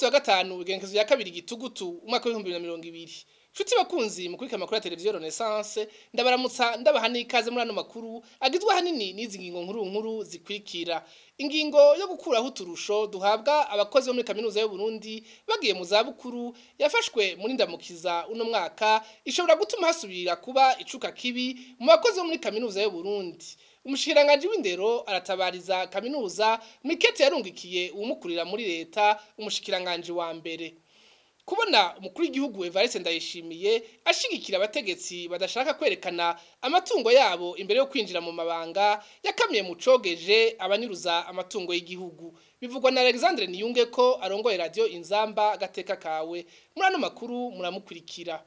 Munsi wa gatanu, igenekezo ya kabiri Gitugutu, umwaka w'2020. Nshuti bakunzi mukurikira amakuru ya Televiziyo Renaissance, ndabaramutsa, ndabaha n'ikaze muri ano makuru agizwe ahanini n'izi ngingo nkuru nkuru zikurikira: Ingingo yo gukuraho uturusho duhabwa abakozi bo muri Kaminuza y'u Burundi bagiye mu zabukuru yafashwe muri Ndamukiza uno mwaka ishobora gutuma hasubira kuba icuka kibi mu bakozi bo muri Kaminuza y'u Burundi. Umushikiranganji w'indero aratabariza kaminuza mw'ikete yarungikiye uwumukurira muri leta, umushikiranganji wa mbere. Kubona umukuru w'igihugu Evariste Ndayishimiye ashigikira abategetsi badashaka kwerekana amatungo yabo imbere yo kwinjira mu mabanga, yakamiye mu cogeje abanyuruza amatungo y'igihugu, bivugwa na Alexandre Niyunge ko arongoye Radio Inzamba Gateka Kawe. Muri ano makuru muramukurikira.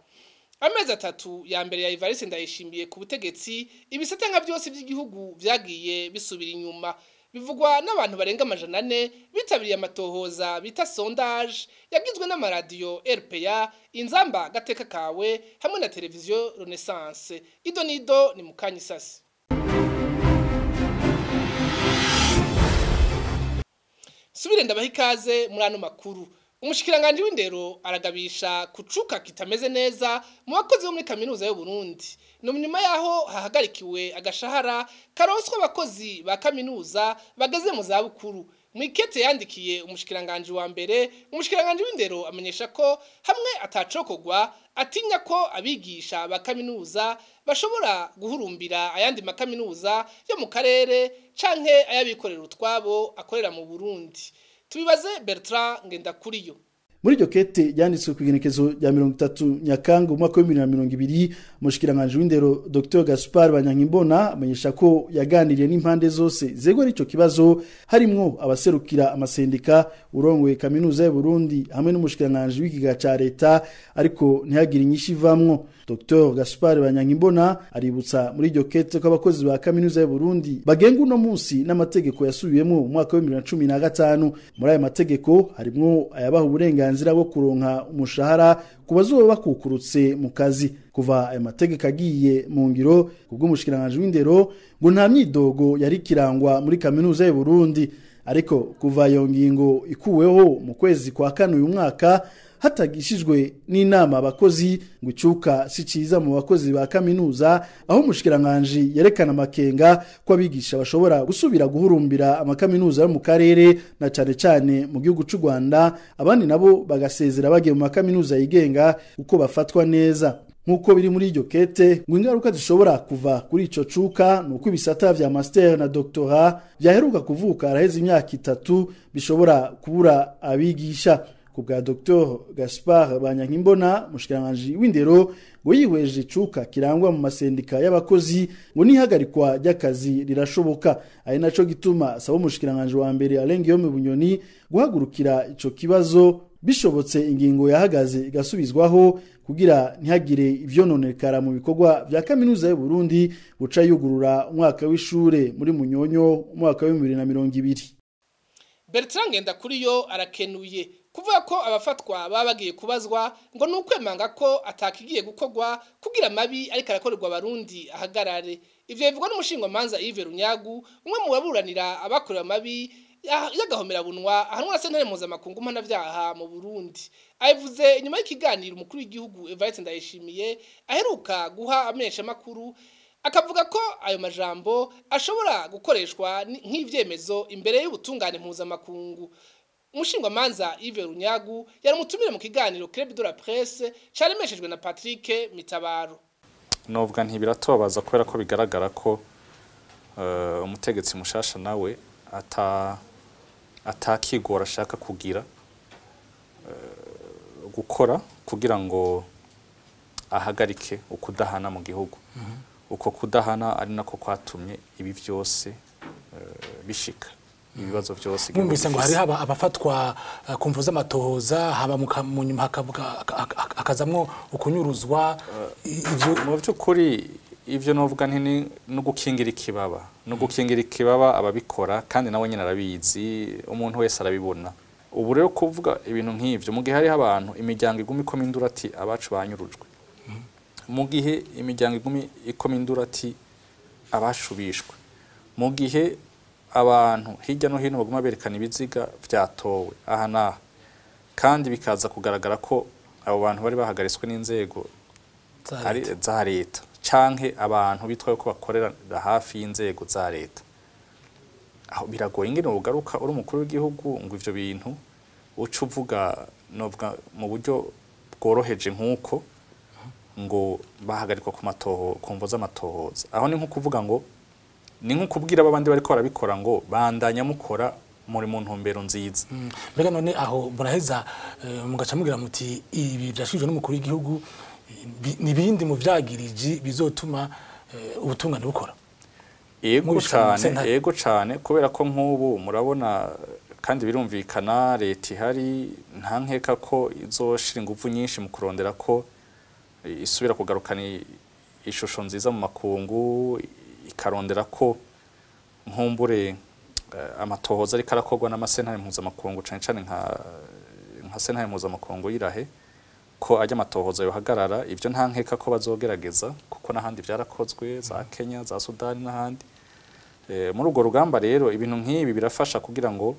Amezi 3 ya mbere ya Evariste Ndayishimiye ku butegetsi, ibisata nka byose by'igihugu vyagiye bisubira inyuma, bivugwa n'abantu barenga 400 bitabiriye amatohoza bita sondage yagizwe n'amaradiyo RPA, Inzamba Gateka Kawe hamwe na Televiziyo Renaissance. Ido nido ni mukanyisasi. Subire ndabaha ikaze muri ano makuru. Umushikiranganji w'indero aragabisha kucuka kitameze neza mu bakozi bo muri Kaminuza y'u Burundi. No nyuma yaho hahagarikiwe agashahara karonswa abakozi ba kaminuza bageze mu zabukuru. Mwikete yandikiye umushikiranganji wa mbere, umushikiranganji w'indero amenyesha ko hamwe atacokogwa atinya ko abigisha ba kaminuza bashobora guhurumbira ayandi makaminuza yo mu karere canke ayabikorera utwabo akorera mu Burundi. Tubibaze Bertrand Ngendakuriyo. Muri iryo kete ryanditswe ku igenekezo rya 30 Nyakanga umwaka wa 2020, umushikiranganji w'indero Dr Gaspard Banyankimbona amenyesha ko yaganiriye n'impande zose zegwa ico kibazo, harimwo abaserukira amasendika, urongoye Kaminuza y'u Burundi hamwe n'umushikiranganji w'ikiga ca leta, ariko ntihagire inyishu ivamwo. Dr Gaspard Banyankimbona aributsa muri iryo kete ko abakozi ba Kaminuza y'u Burundi bagenga uno munsi n'amategeko yasubiyemwo mu mwaka wa 2015. Muri aya mategeko harimwo ayabaha uburenganzira bwo kuronka umushahara ku bazoba bakukurutse mu kazi. Kuva aya mategeko agiye mu ngiro, kubw'umushikiranganji w'indero ngo nta myidogo yari kirangwa muri Kaminuza y'u Burundi, ariko kuva iyo ngingo ikuweho mu kwezi kwa kane uyu mwaka hatagishijwe n'inama abakozi, ngo icuka si ciza mu bakozi ba kaminuza, aho umushikiranganji yerekana amakenga ko abigisha bashobora gusubira guhurumbira amakaminuza yo mu karere na cane cane mu gihugu c'u Rwanda, abandi nabo bagasezera bagiye mu makaminuza yigenga uko bafatwa neza. Nkuko biri muri iryo kete, ngo ingaruka zishobora kuva kuri ico cuka nuko ibisata vya master na doctorat vyaheruka kuvuka araheze imyaka 3 bishobora kubura abigisha. Kubwa Dr Gaspard Banyankimbona, mushikiranganji w'indero, ngo yihweje icuka kirangwa mu masendika y'abakozi, ngo nihagarikwa ry'akazi rirashoboka. Ari naco gituma asaba umushikiranganji wa mbere Alain Guillaume Bunyoni guhagurukira ico kibazo, bishobotse ingingo yahagaze igasubizwaho kugira ntihagire ivyononekara mu bikorwa vya Kaminuza y'u Burundi buca yugurura umwaka w'ishure muri Munyonyo umwaka wa 2020. Bertrand Ngendakuriyo arakenuye. Kuvuga ko abafatwa baba bagiye kubazwa ngo nukwemanga ko atakigiye gukorwa kugira mabi ariko arakorerwa abarundi ahagarare. Ivyo bivugwa n'umushingwa manza Yves Runyagu, umwe mu baburanira abakorewe amabi y'agahomera bunwa ahanwa na sentare mpuzamakungu mpanavyaha mu Burundi. Abivuze inyuma y'ikiganiro umukuru w'igihugu Evariste Ndayishimiye aheruka guha amenyeshamakuru, akavuga ko ayo majambo ashobora gukoreshwa nk'ivyemezo imbere y'ubutungane mpuzamakungu. Umushingwa manza Yves Runyagu yaramutumire mu kiganiro Club de la Presse caremeshejwe na Patrick Mitabaro. Novuga ntibiratobaza kubera ko bigaragara ko umutegetsi mushasha nawe atakigora ashaka kugira gukora kugira ngo ahagarike ukudahana mu gihugu. Uko kudahana ari nako kwatumye ibi vyose bishika, ibibazo vyose. Mwumvise ngo hari haba abafatwa kumvo z'amatohoza, haba mu nyuma hakavuga akazamwo ukunyuruzwa. Ivyo mu by'ukuri ivyo novuga nti no gukingira ikibaba, no gukingira ikibaba ababikora, kandi nawe nyine arabizi, umuntu wese arabibona. Ubu rero kuvuga ibintu nk'ivyo mu gihe hari abantu imiryango iguma ikoma induru ati abacu banyurujwe, mu gihe imiryango iguma ikoma induru ati abashubishwe, mu gihe abantu hirya no hino baguma berekana ibiziga vyatowe aha naha, Kandi bikaza kugaragara ko abo bantu bari bahagaritswe n'inzego za leta canke abantu bitwa ko bakorera hafi y'inzego za leta. Aho biragoye ingene ugaruka uri umukuru w'igihugu ngo ivyo bintu uca uvuga novuga mu buryo bworoheje nkuko ngo bahagarikwa ku matoho ku mvo z'amatohoza. Aho ni nko kuvuga ngo ni nko kubwira abandi bariko barabikora ngo bandanya mukora muri mu ntumbero nziza. Mbega none aho muraheza mugaca mugira muti ibi byashijwe n'umukuru w'igihugu nibindi mu vyagiriji bizotuma ubutungane bukora? Yego cyane, yego cyane, kubera ko nk'ubu murabona kandi birumvikana leta ihari nta nkeka ko izoshira ingufu nyinshi mu kurondera ko isubira kugarukana ishusho nziza mu makungu, ikarondera ko nkumbure amatohoza ariko arakorwa n'amasentare mpuzamakungu cane cane nka sentare mpuzamakungu yirahe ko ajya amatohoza yohagarara. Ivyo nta nkeka ko bazogerageza kuko n'ahandi vyarakozwe za Kenya, za Sudani n'ahandi. Muri urwo rugamba rero ibintu nk'ibi birafasha kugira ngo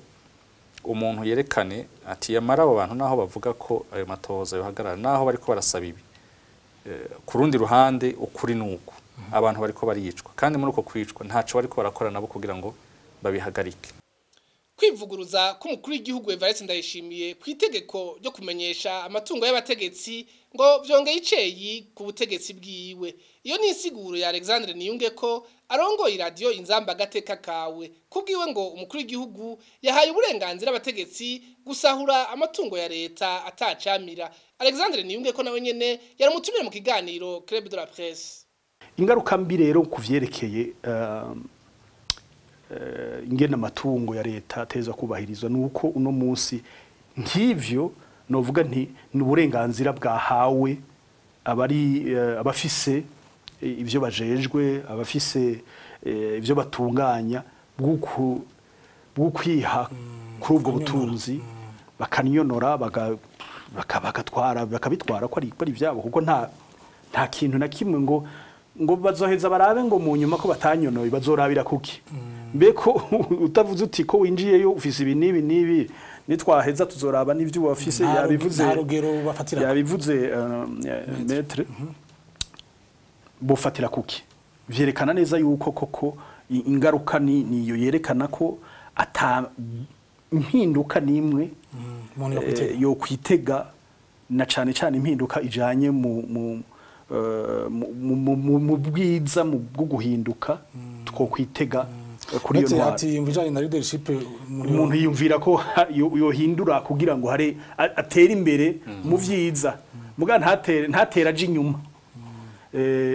umuntu yerekane ati yamara abo bantu naho bavuga ko ayo matohoza yohagarara naho bariko barasaba ibi, ku rundi ruhande ukuri nuko abantu bariko baricwa, kandi muri uko kwicwa ntaco bariko barakora nabo kugira ngo babihagarike. Kwivuguruza k'umukuru w'igihugu Evariste Ndayishimiye ku itegeko ryo kumenyesha amatungo y'abategetsi ngo vyongeye iceyi ku butegetsi bwiwe. Iyo ni insiguro ya Alexandre Niyunge ko arongoye iradiyo Inzamba Agateka Kawe. Kubwiwe ngo umukuru w'igihugu yahaye uburenganzira abategetsi gusahura amatungo ya leta atacamira. Alexandre Niyunge ko nawe nyene yaramutumire mu kiganiro Club de la Presse. Ingaruka mbi rero kuvyerekeye ingene amatungo ya leta ateza kubahirizwa nuko uno munsi nk'ivyo novuga nti ni uburenganzira bwahawe abari abafise ivyo bajejwe, abafise ivyo batunganya bw'ukwiha kuri ubwo butunzi bakanyonora bagatwara bakabitwara ko ari ivyabo, kuko nta kintu na kimwe ngo bazoheza barabe ngo mu nyuma ko batanyonoye bazorabira kuki. Mbeko utavuze uti ko winjiyeyo ufise ibi nibi nibi nitwaheza tuzoraba n'ivyo wafise. Yabivuze yabivuze maître bofatira kuki, vyerekana neza yuko koko ingaruka ni iyo yerekana ko ata impinduka nimwe yo kwitega, na cane cane impinduka ijanye mu bwiza mu bwo guhinduka two kwitega kuri iyo ntwaro. Ati imvijanye na leadership umuntu yiyumvira ko yohindura kugira ngo hare atere imbere mu vyiza, muga ntatera aje inyuma.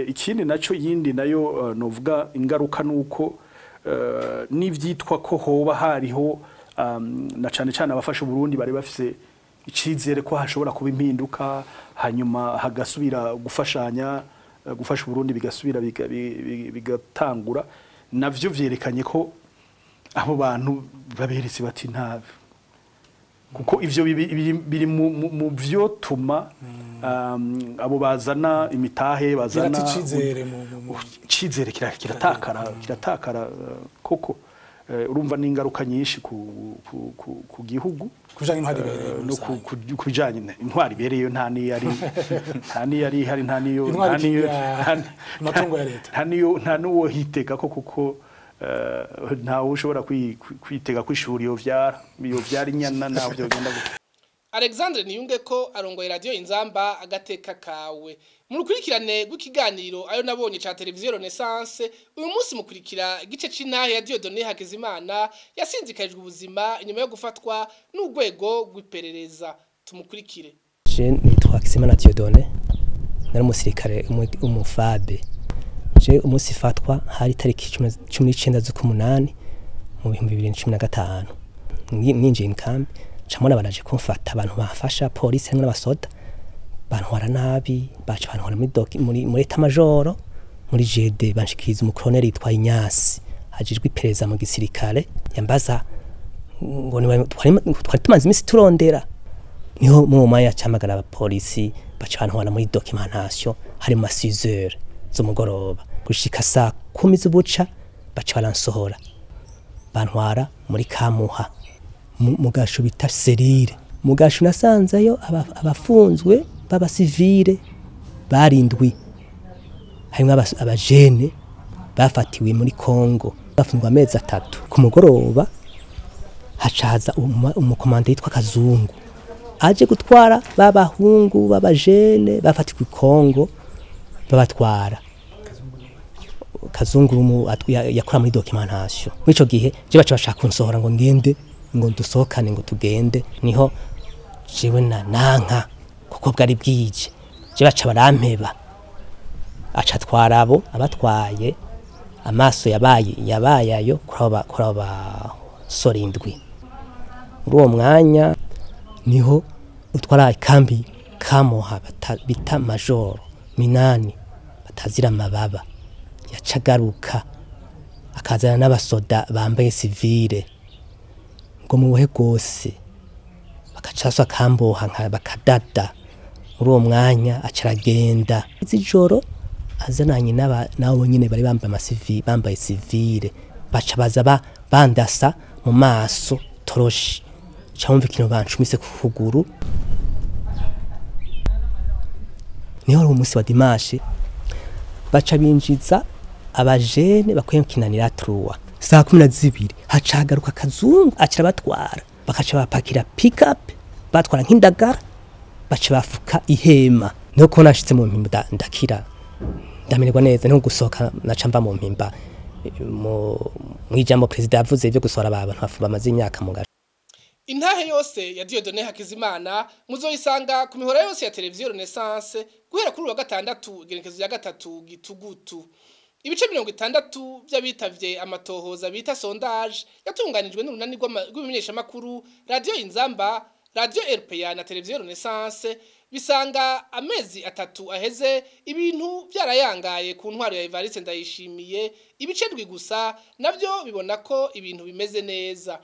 Ikindi naco yindi nayo novuga ingaruka nuko n'ivyitwa ko hoba hariho na cane cane abafasha Burundi bari bafise icizere ko hashobora kuba impinduka hanyuma hagasubira gufashanya gufasha Burundi bigasubira bigatangura, navyo vyerekanye ko abo bantu baberetse bati ntabe, kuko ivyo biri mu vyo tuma abo bazana imitahe bazana icizere kiratakara koko. Urumva n'ingaruka nyinshi ku gihugu no kubijanye intwari ibereyo nta niyari hari nta niyo amatungo ya leta nta niyo nta nuwo hitega ko kuko ntawe ushobora kwitega kwishuri yo vyara inyana naho byogenda gute. Alexandre Niyunge ko arongoye radio Inzamba Agateka Kawe. Mu rukurikirane rw'ikiganiro ayo nabonye ca televiziyo Renaissance uyu munsi mukurikira igice c'intahe ya Dieudonné Hakizimana yasinzikarijwe ubuzima inyuma yo gufatwa n'urwego rw'iperereza. Tumukurikire. Je nitwa Hakizimana Dieudonné, nari umusirikare umufabe. Je umunsi fatwa hari tariki 19 z'ukumunani mu 2015. Ninjiye inkambi camona baraje kumfata, abantu bafasha polisi hamwe n'abasoda bantwara nabi, baca bantwara muri état major muri GD, banshikiriza umukoloneli yitwa Inyasi ajijwe iperereza mu gisirikare, yambaza ngo twari tumaze iminsi turondera. Niho mu mwanya camagara abapolisi baca bantwara muri documentation hari mu 6h z'umugoroba gushika saa 10 z'ubuca baca baransohora bantwara muri Kamuha mu gasho bita serire. Mu gasho nasanzeyo abafunzwe b'abasivile barindwi, harimwo abajene bafatiwe muri Kongo, bafungwa amezi 3. Ku mugoroba hacaza umukomanda yitwa Kazungu aje gutwara babahungu babajene bafatiwe Kongo, babatwara. Kazungu yakora muri documentation. Muri ico gihe je baca bashaka kunsohora ngo ngende, ngo dusohokane, ngo tugende. Niho jewe na nanka kuko bwari bwije, je baca barampeba. Aca atwara abo abatwaye, amaso yabaye ayo kuri abo basore indwi. Muri uwo mwanya niho utwara ikambi kamoha bita Majoro Minani batazira amababa, yacagaruka akazana n'abasoda bambaye sivile ngo mubohe gose, bakacaswa kamboha nka bakadada. Muri uwo mwanya acaragenda izijoro azananye nabo nyine bari bambaye bambaye sivile, baca baza bandasa mu maso toroshi, cyumva ikintu bancumise ku kuguru. Niho uwo munsi wa dimanche baca binjiza abajene bakwiye kinanira truwa saa 12, hacagaruka Kazungu acara batwara, bakaca bapakira pick up batwara nk'indagara, baca bafuka ihema. Niho ko nashitse mu mpimba ndakira, ndamererwa neza. Niho gusohoka naca mva mu mpimba mu ijambo president yavuze ibyo gusohora abantu bamaze imyaka mu gace. Intahe yose ya Dieudonné Hakizimana muzoyisanga ku mihora yose ya televiziyo Renaissance guhera kuri wa gatandatu igerekezo ya 3 gitugutu. Ibice 60 by'abitavye amatohoza bita sondage yatunganijwe n'urunani rw'ibimenyeshamakuru Radio Inzamba, Radio RPA na televiziyo Renaissance bisanga amezi 3 aheze ibintu byarayangaye ku ntwaro ya Evariste Ndayishimiye. Ibice ndwi gusa navyo bibona ko ibintu bimeze neza.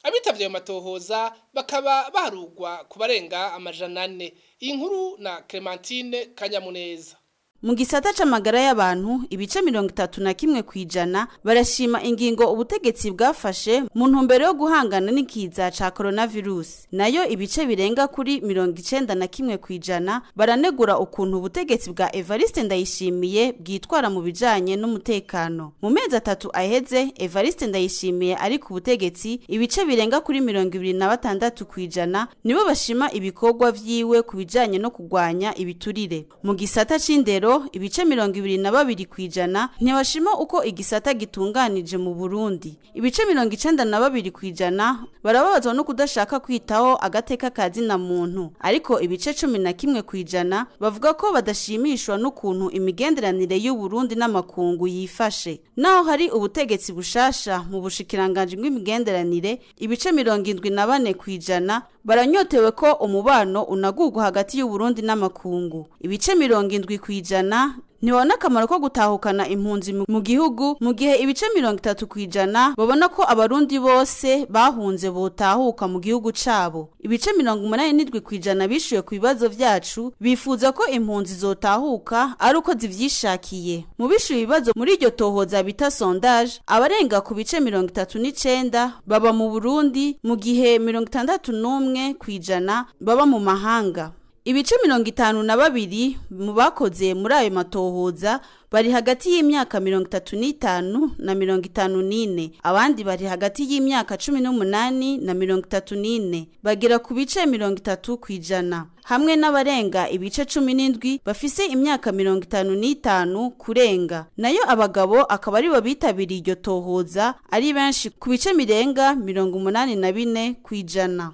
Abitavye ayo matohoza bakaba baharugwa kubarenga 400. Inkuru na Clementine Kanyamuneza. Mu gisata c'amagara y'abantu ibice 31% barashima ingingo ubutegetsi bwafashe mu ntumbero yo guhangana n'ikiza ca coronavirus. Nayo ibice birenga kuri 91% baranegura ukuntu ubutegetsi bwa Evariste Ndayishimiye bwitwara mu bijanye n'umutekano. Mu mezi 3 aheze Evariste Ndayishimiye ari ku butegetsi, ibice birenga kuri 26% nibo bashima ibikorwa vyiwe ku bijanye no kugwanya ibiturire. Mu gisata c'indero ibice 22% ntibashima uko igisata gitunganije mu Burundi. Ibice 92% barababazwa no kudashaka kwitaho agateka kazi na muntu, ariko ibice 11% bavuga ko badashimishwa n'ukuntu imigenderanire y'u Burundi n'amakungu yifashe. Naho hari ubutegetsi bushasha mu bushikiranganje bw'imigenderanire, ibice 74% baranyotewe ko umubano unagurwa hagati y'u Burundi n'amakungu. Ibice 70% ntibabona akamaro ko gutahukana impunzi mu gihugu, mu gihe ibice 30% babona ko abarundi bose bahunze botahuka mu gihugu cabo. Ibice 87% bishuye ku bibazo vyacu bifuza ko impunzi zotahuka ari uko zivyishakiye. Mu bishuye ibibazo muri iryo tohoza bita sondage, abarenga ku bice 39 baba mu Burundi, mu gihe 61% baba mu mahanga. Ibice 52 mu bakoze muri ayo matohoza bari hagati y'imyaka 35 na 54, abandi bari hagati y'imyaka 18 na 34, bagera ku bice 30%, hamwe n'abarenga ibice 17 bafise imyaka 55 kurenga. Nayo abagabo akaba ari bo bitabiriye iryo tohoza ari benshi ku bice mirenga 84%.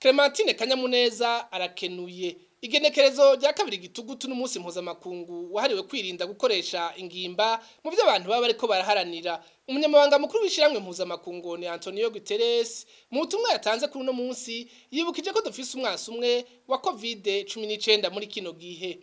Clementine Kanyamuneza arakenuye. Igenekerezo rya 2 gitugutu n'umunsi mpuzamakungu wahariwe kwirinda gukoresha ingimba mu byo abantu baba bariko baraharanira. Umunyamabanga mukuru w'ishiramwe mpuzamakungu ni Antonio Guterres mu butumwa yatanze kuri uno munsi yibukije ko dufise umwansi umwe wa COVID-19 muri kino gihe.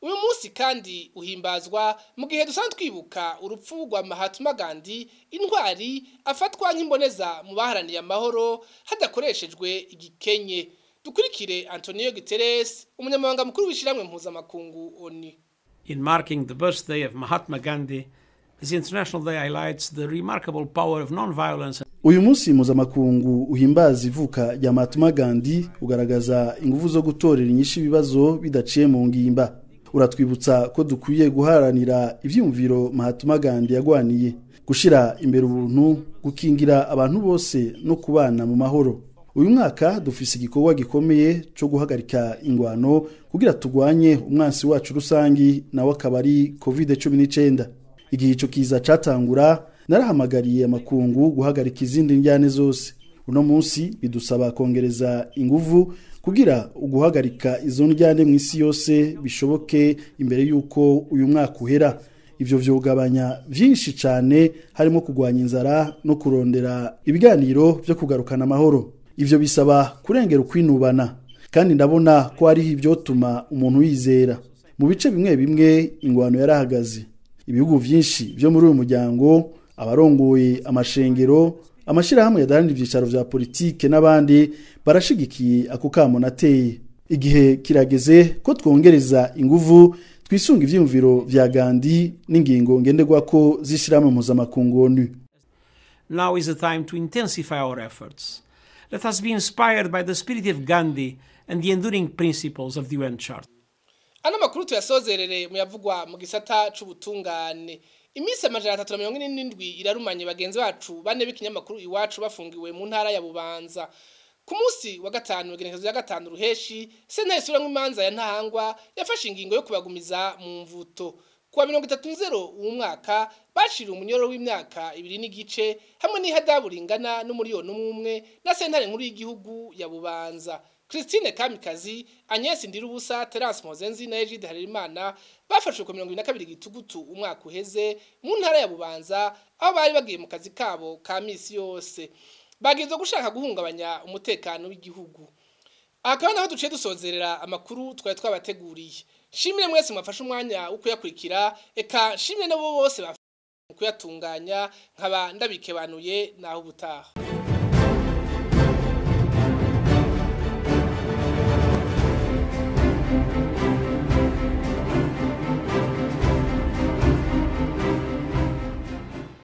Uyu munsi kandi uhimbazwa mu gihe dusanzwe twibuka urupfu rwa Mahatma Gandhi, intwari afatwa nk'imboneza mu baharaniye amahoro hadakoreshejwe igikenye. Dukurikire Antonio Guterres, umunyamabanga mukuru w'ishiramwe mpuzamakungu ONU. In marking the birthday of Mahatma Gandhi, this International Day highlights the remarkable power of non-violence. Uyu munsi mpuzamakungu uhimbaza ivuka rya Mahatma Gandhi ugaragaza ingufu zo gutorera inyishu ibibazo bidaciye mu ngimba. Uratwibutsa ko dukwiye guharanira ivyumviro Mahatma Gandhi yagwaniye, gushira imbere ubuntu, gukingira abantu bose no kubana mu mahoro. Uyu mwaka dufise igikorwa gikomeye cyo guhagarika ingwano kugira tugwanye umwansi wacu rusangi, nawe akaba ari COVID-19. Igihe ico kiza catangura, narahamagariye amakungu guhagarika izindi njyane zose. Uno munsi bidusaba kongereza inguvu kugira uguhagarika izo njyane mu isi yose bishoboke imbere yuko uyu mwaka uhera. Ivyo vyogabanya vyinshi cane, harimo kugwanya inzara no kurondera ibiganiro byo kugarukana amahoro. Ivyo bisaba kurengera ukwinubana, kandi ndabona ko hariho ivyotuma umuntu yizera. Mu bice bimwe bimwe ingwano yarahagaze. Ibihugu vyinshi vyo muri uyu muryango, abarongoye amashengero, amashirahamwe yadaharanira ivyicaro vya politike n'abandi barashigikiye ako kamo nateye. Igihe kirageze ko twongereza inguvu, twisunga ivyiyumviro vya Gandhi n'ingingo ngenderwako z'ishirahamwe mpuzamakungu ONU. Now is the time to intensify our efforts. Let us be inspired by the spirit of Gandhi and the enduring principles of the UN Charter. Ano makuru tuyasozerere muyavugwa mu gisata c'ubutungane. Iminsi 347 irarumanye bagenzi bacu bane b'ikinyamakuru Iwacu bafungiwe mu ntara ya Bubanza. Ku munsi wa gatanu igenekerezo rya 5 ruheshi, sentare isubiramwo imanza ya Ntahangwa yafashe ingingo yo kubagumiza mu mvuto. Kuwa 30 uwo mwaka bashiriye umunyoro w'imyaka 2.5 hamwe n'ihadabu ringana n'umuriyoni umwe na sentare nkuru y'igihugu ya Bubanza. Christine Kamikazi, Agnes Ndirubusa, Terence Mozenzi na Egide Harerimana bafashwe ku 22 gitugutu umwaka uheze mu ntara ya Bubanza, aho bari bagiye mu kazi kabo ka misi yose. Bagizwe gushaka guhungabanya umutekano w'igihugu. Akaba naho duciye dusozerera amakuru twari twabateguriye. Shimire mwese mwafashe umwanya wo kuyakurikira, eka shimire nabo bose bafashe kuyatunganya, nkaba ndabikebanuye naho ubutaha.